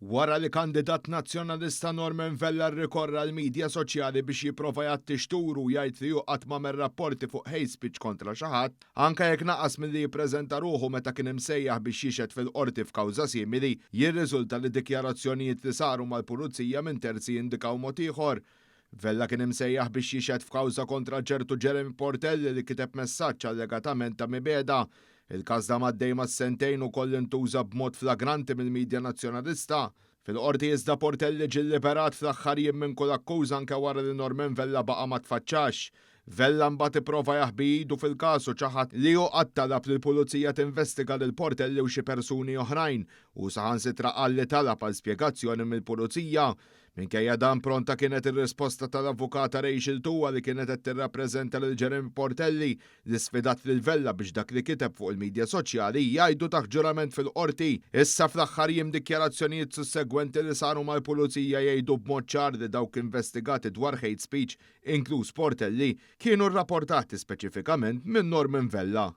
Wara li kandidat Nazzjonalista Norman Vella rrikorra għall-midja soċjali biex jipprova jgħatti xturu u jgħid li hu qatt m'għamel rapporti fuq hate speech kontra xi ħadd, anke jekk naqas milli jippreżenta ruħu meta kien imsejjaħ biex jixhed fil-Qorti f'kawża simili, jirriżulta li dikjarazzjonijiet li saru mal-Pulizija minn terzi jindikaw mod ieħor. Vella kien imsejjaħ biex jixhed f'kawża kontra ċertu Jeremy Portelli li kiteb messaġġ allegatament ta' mibegħda. Il-każ dam għaddej mas-sentejn ukoll intuża b'mod flagranti mill-midja Nazzjonalista. Fil-Qorti iżda Portelli ġie lliberat fl-aħħar jiem minn kull akkuża anke wara li Norman Vella baqa' ma tfaċċax. Vella mbagħad ipprova jaħbi idu fil-każ u ċaħad li hu qatt talab lill-Pulizija tinvestiga lil Portelli u xi persuni oħrajn. Hu saħansitra qal li talab għal spjegazzjoni mill-Pulizija. Minkejja dan pronta kienet ir-risposta tal-Avukata Rachel Tua li kienet qed tirrappreżenta lil Jeremy Portelli li sfidat lil Vella biex dak li kiteb fuq il-midja soċjali jgħidu taħt ġurament fil-Qorti. Issa fl-aħħar jiem dikjarazzjonijiet sussegwenti li saru mal-Pulizija jgħidu b'mod ċar li dawk investigati dwar hate speech, inkluż Portelli, kienu rraportati speċifikament minn Norman Vella.